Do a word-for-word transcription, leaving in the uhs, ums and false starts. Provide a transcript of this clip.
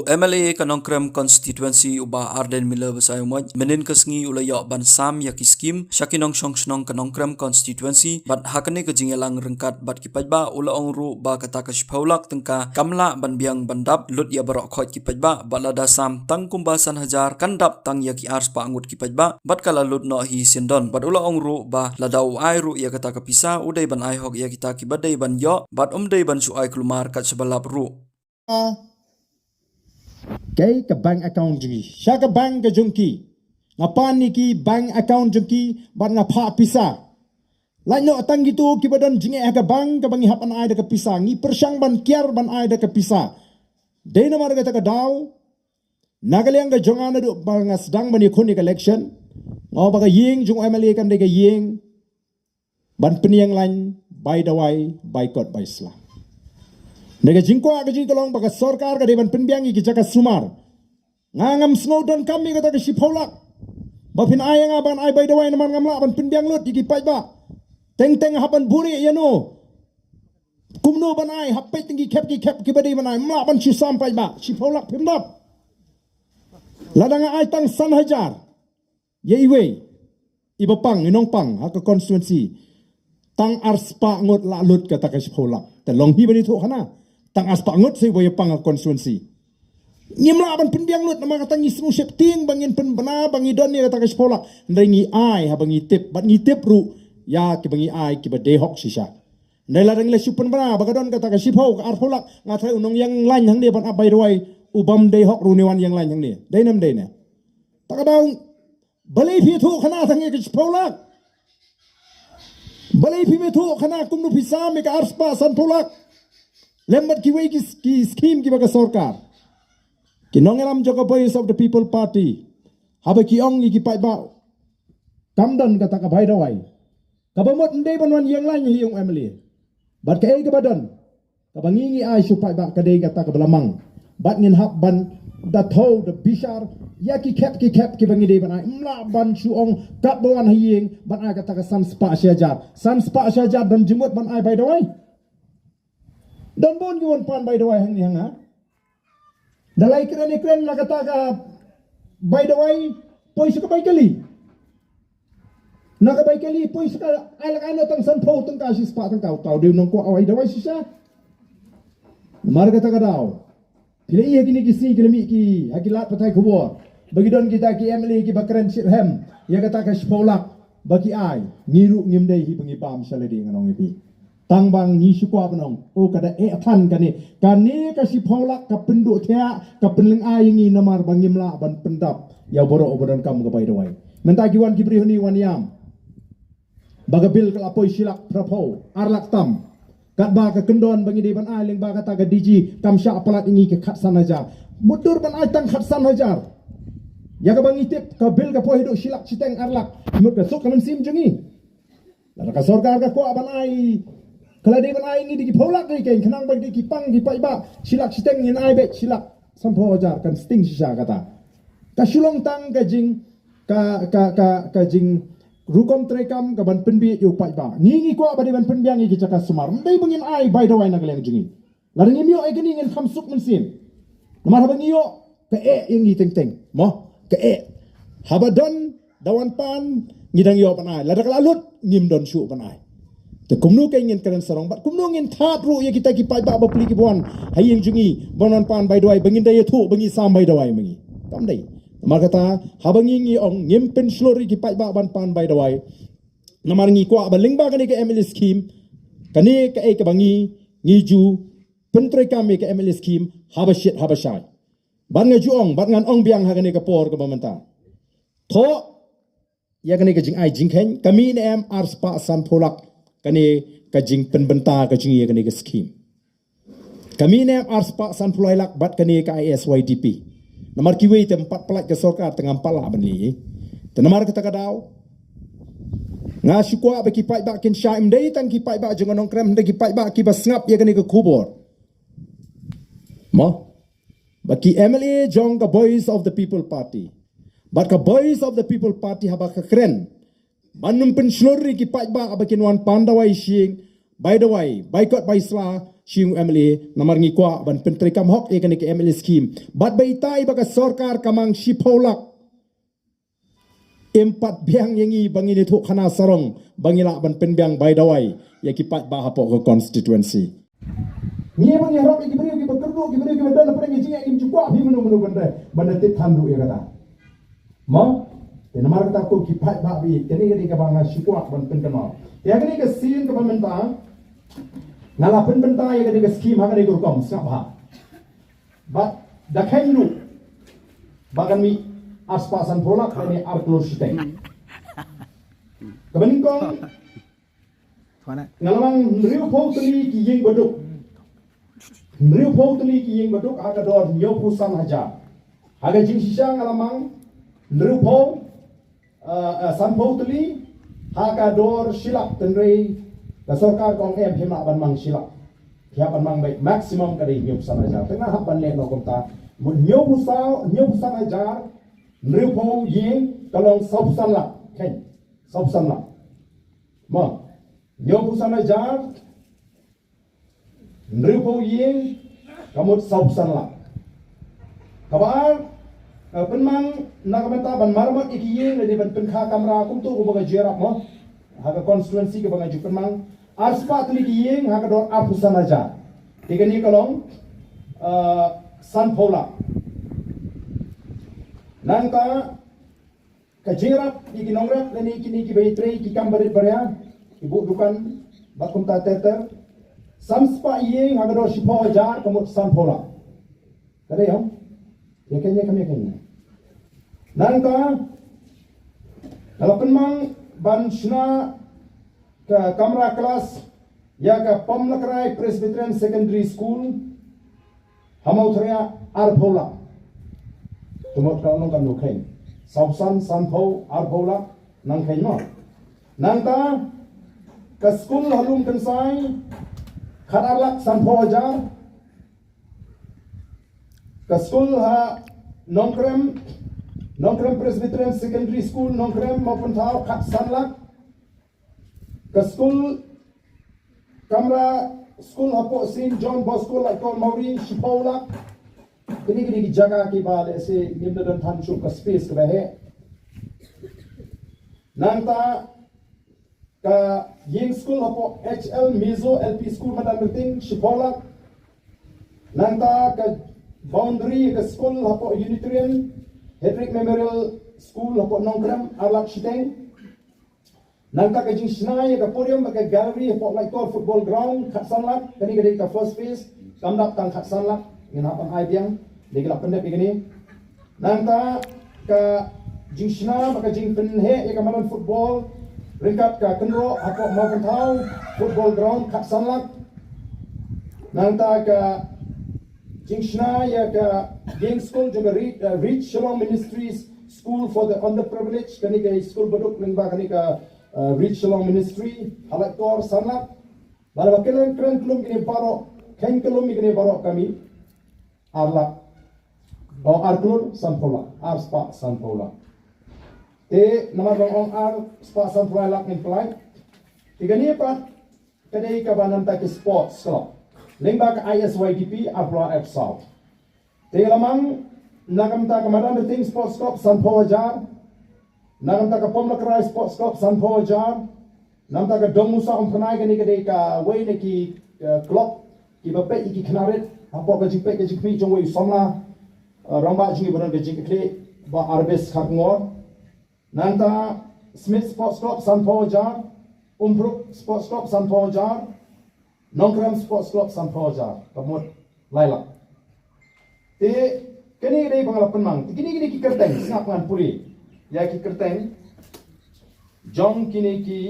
M L A ka Nongkrem constituency u Bah Ardent Miller Basaiawmoit mynhynnin ka sngi u la ïoh ban sam ïa ki skim sha ki nongshong shnong ka Nongkrem constituency bad ha kane ka jingïalang ryngkat bad ki paidbah u la ong ruh ba kata ka shiphew lak tyngka kam lah ban biang ban dap lut ïa baroh khoit ki paidbah bad lada sam tang kumba san hajar kan dap tang ïa ki arspah ngut ki paidbah bad ka la lut noh hi syndon bad u la ong ruh ba lada u ai ruh ïa kata ka pisa u dei ban ai hok ïa kita kiba dei ban ïoh bad um dei ban shu ai kulmar kat shaba lap ruh. Kaei ka bank account jong ki, sha ka bank ka jong ki nga pan ïa ki bank account jong ki bad nga phah pisa. Lait noh tang kito kiba don jingeh ha ka bank kaba ngi hap ban ai da ka pisa, ngi pyrshang ban kiar ban ai da ka pisa. Dei namar kata ka daw na ka liang ka jong nga naduh ba nga sdang ban ïakhun ïa ka election nga ong ba ka ïing jong u M L A kan dei ka ïing ban pynïeng lain bai dawai bai kot bai sla. Na ka jingkwah ka jingkhlong ba ka sorkar ka dei ban pynbiang ïa ki jaka sumar. Nga ngam sngew donkam ïa kata ka shiphew lak ba phin ai ïa nga ban ai bai dawai namar ngam lah ban pynbiang lut ïa ki paidbah. Teng teng hap ban buhrieh ïa no. Kumno ban ai, hap peit teng ki khep ki khep kiba dei ban ai, ngam lah ban shu sam paidbah. Shiphew lak phim dap. Lada nga ai tang san hajar ïa iwei iba pang, i nongpang ha ka constituency, tang arspah ngut lah lut kata ka shiphew lak. Te long hi ban ïathuh khana, tang arspah ngut sa iba ïa pang ha constituency. Ngim lah ban pynbiang lut namar kata ngi sngew sheptieng ba ngin pynbna ba ngi don ïa kata ka shiphew lak. Hynrei ngi ai haba ngi tip bad ngi tip ruh ïa kiba ngi ai kiba dei hok shisha. Hynrei lada ngi la shu pynbna ba ka don kata ka shiphew ka arphew lak nga tharai u nongïeng lain hangne ban ap bai dawai u bym dei hok ruh ne wan ïeng lain hangne. Dei ne ym dei ne? Ta ka daw Balei phi ïathuh khana tang ïa ka shiphew lak? Balei phi ïathuh khana kumno phi sam ïa ka arspah sanphew lak? Lem bad kiwei ki, ki skim kiba ka sorkar. Ki nongïalam jong ka Voice of the People Party haba ki ong ïa ki paidbah kam don kata ka bai dawai. Kaba mut ym dei ban wan ïeng lain hi ïa u M L A. Bad kaei kaba don kaba ngi ngi ai shu paidbah ka dei kata kaba la mang. Bad ngin hap ban da thew da bishar ïa ki khep ki khep kiba ngi dei ban ai. Ym lah ban shu ong katba wan ha ïing ban ai kata ka san spah shi hajar. San spah shi hajar don jingmut ban ai bai dawai? Don bun ki wan pan bai dawai hangne hanga. Da la ïakren ïakren na kata ka bai dawai poi sha ka bai kali. Na ka bai kali poi sha ka ai lak ai noh tang sanphew tyngka shi spah tyngka, uta u dei u nongkwah bai dawai shisha. Namar kata ka daw phi la ïohi ha kine ki sngi ki la mih ki ha ki lad pathai khubor ba ki don kita ki M L A kiba kren shitrhem ïa kata ka shiphew lak ba ki ai. Ngi ruh ngim dei hi ba ngi bam sha lade, ngan ong ïa phi. Tang ba ngi shu kwah ban ong, o, ka da eh than kane. Kane ka shiphew lak ka pynduh thiah, ka pynlyngngai ïa ngi namar ba ngim lah ban pyndap ïa baroh uba donkam ka bai dawai. Mynta ki wan ki briew hangne wan ïam ba ka bill ka la poi shi lak phraphew, ar lak tam. Katba ka kyndon ba ngi dei ban ai lyngba kata ka D G kam shah palat ïa ngi ka khatsan hajar. Mutdur ban ai tang khatsan hajar. Ïa kaba ngi tip ka bill ka poi haduh shi lak shiteng, ar lak. Mut ka suk ka mynsiem jong ngi. Lada ka sorkar ka kwah ban ai, ka la dei ban ai ngi da ki phew lak ngi keiñ, khnang ba ki pang ki paidbah shi lak shiteng, ngin ai beit shi lak sanphew hajar, kan sting shisha kata. Ka shu long tang ka jing, ka, ka, ka, ka jingrukom treikam ka ban pynbieit ïa u paidbah. Ngi ngi kwah ba dei ban pynbiang ïa ki jaka sumar. Ym dei ba ngin ai bai dawai na ka liang jong ngi. Lada ngim ïoh ïa kane ngin kham suk mynsiem. Namar haba ngi ïoh ka eh ïa ngi teng teng. Mo, ka eh. Haba don da wan pan ngi dang ïoh ban ai. Lada ka la lut ngim don shuh ban ai. Te kumno keiñ ngin kren sarong bad kumno ngin thad ruh ïa kita ki paidbah bapli kiba wan ha ïing jong ngi ban wan pan bai dawai ba ngin da ïathuh ba ngi sam bai dawai ma ngi. Kam dei. Namar kata haba ngi ngi ong ngim pynshlur ïa ki paidbah ban pan bai dawai. Namar ngi kwah ba lyngba kane ka M L A scheme, kane kaei kaba ngi ngi ju pyntreikam ïa ka M L A scheme haba shit haba shai. Bad nga ju ong, bad ngan ong biang ha kane ka por kaba mynta. Thoh ïa kane ka jingai jingkheiñ, ka mih ne em ar spah sanphew lak kane ka jingpynbynta ka jong ngi ïa kane ka scheme. Ka mih ne em ar spah sanphew lai lak bad kane ka I S Y D P. Namar kiwei te ym pat pynlait ka sorkar te ngam pat lah ban leh. Te namar kata ka daw nga shu kwah ba ki paidbah kin shai, ym dei tang ki paidbah jong ka Nongkrem, hynrei ki paidbah kiba sngap ïa kane ka khubor. Mo, ba ki M L A jong ka Voice of the People Party bad ka Voice of the People Party haba ka kren ban ym pynshlur ïa ki paidbah ba kin wan pan dawai sha ïing, By the way, by court by sla, sha u M L A, namar ngi kwah ban pyntreikam hok ïa kane ka M L A scheme. Bad ba itai ba ka sorkar ka mang shiphew lak. Im pat biang ïa ngi ba ngin ïathuh khana sarong, ba ngi lah ban pynbiang by the way, ïa ki paidbah hapoh ka constituency. Ngi ba ngi ïarap ïa ki briew kiba kyrduh, ki briew kiba don na pdeng ka jingeh, ngim ju kwah phi mano mano ban da, ban da tip than ruh ïa kata. Mo? Te namar kata ko ki paidbah ba ïeit, kane ka dei kaba nga shu kwah ban pynkynmaw. Ïa kane ka sien kaba mynta nga la pynbynta ïa kane ka skhim ha kane ka rukom, sngap bha. Bad da kheiñ ruh ba kan mih arspah sanphew lak lane ar klur shiteng. Kaba nyngkong, nga la mang hynriewphew tylli ki ïing baduk. Hynriewphew tylli ki ïing baduk ha ka dor hynñiewphew san hajar. Ha ka jingshisha nga la mang hynriewphew, eh, eh, sanphew tylli ha ka dor shi lak, hynrei ka sorkar ka ong em, phim lah ban mang shi lak. Phi hap ban mang beit, maximum ka dei hynñiewphew san hajar. Te nga hap ban leh noh kumta. Mut hynñiewphew san, hynñiewphew san hajar, hynriewphew ïing, ka long sawphew san lak. Kheiñ, sawphew san lak. Mo, hynñiewphew san hajar, hynriewphew ïing, ka mut sawphew san lak. Kaba ar, eh, pynmang na ka bynta ban maramot ïa ki ïing lane ban pynkha kamra kumto kumba nga ju ïarap mo. Ha ka constituency kaba nga ju pynmang, arspah tylli ki ïing ha ka dor arphew san hajar. Te kane ka long, eh, sanphew lak. Nangta ka jingïarap ïa ki nongrep lane kine kiba ïatrei ki kam barit baria, ki buh dukan bad kumta ter ter, sanspah ïing ha ka dor shiphew hajar, ka mut sanphew lak. Ka dei ong? Ïa kane, ïa kane, ïa kane. Nangta nga la pynmang ban shna ka kamra klas ïa ka Pomlakrai Presbyterian Secondary School ha Mawthria, arphew lak. Te mut ka long ka nongkheiñ. Sawphew san, sanphew, arphew lak, nang kheiñ mo. Nangta ka skul ha Lumkynsai, khat ar lak sanphew hajar. Ka skul ha Nongkrem, Nongkrem Presbyterian Secondary School, Nongkrem, Mawpynthaw, khat san lak. Ka skul, kamra skul hapoh Saint John Bosco Laitkor Mawri, shiphew lak. Kine, kine ki jaka kiba lehse ngim da don than shuh ka space kaba heh. Nangta ka ïing skul hapoh H L Mizo L P School Madanrting, shiphew lak. Nangta ka boundary ka skul hapoh Unitarian Hedrick Memorial School hapoh Nongkrem, ar lak shiteng. Nangta ka jingshna ïa ka podium bad ka gallery hapoh Laitkor Football Ground, khat san lak. Kane ka dei ka first phase, kam dap tang khat san lak, ngin hap ban ai biang, dei ka la pyndep ïa kane. Nangta ka jingshna bad ka jingpynheh ïa ka madan football ryngkat ka kynroh hapoh Mawpynthaw Football Ground, khat san lak. Nangta ka jingshna ïa ka ïing skul jong ka Re-, eh, Reach Shillong Ministries School for the Underprivileged, kane ka skul baduk lyngba kane ka, eh, Reach Shillong Ministry, ha Laitkor, san lak. Bad ba kren, kren kyllum kine baroh, kren kyllum kine baroh ka mih ar lak. O, ar klur sanphew lak, arspah sanphew lak. Te namar ba nga ong arspah sanphew lak ngin pynlait. Te kane pat ka dei kaba na ka bynta ki sports club lyngba ka I S Y D P, arphew lak F South. Te nga la mang na ka bynta ka Madanrting Sports Club sanphew hajar. Na ka bynta ka Pomlakrai Sports Club sanphew hajar. Na ka bynta ka Dong Musa Umphyrnai, kane ka dei kawei na ki, eh, club kiba peit ïa ki khynnah rit hapoh ka jingpeit ka jingkhmih jong uwei u samla, eh, rangbah jong ngi ba don ka jingkitkhlieh, Bah Arbis Kharkongor. Nangta Smit Sports Club sanphew hajar, Umpruk Sports Club sanphew hajar, Nongkrem Sports Club sanphew hajar, ka mut lai lak. Te kine ki dei ba nga la pynmang. Te kine, kine ki kyrteng, sngap ngan pule ïa ki kyrteng jong kine ki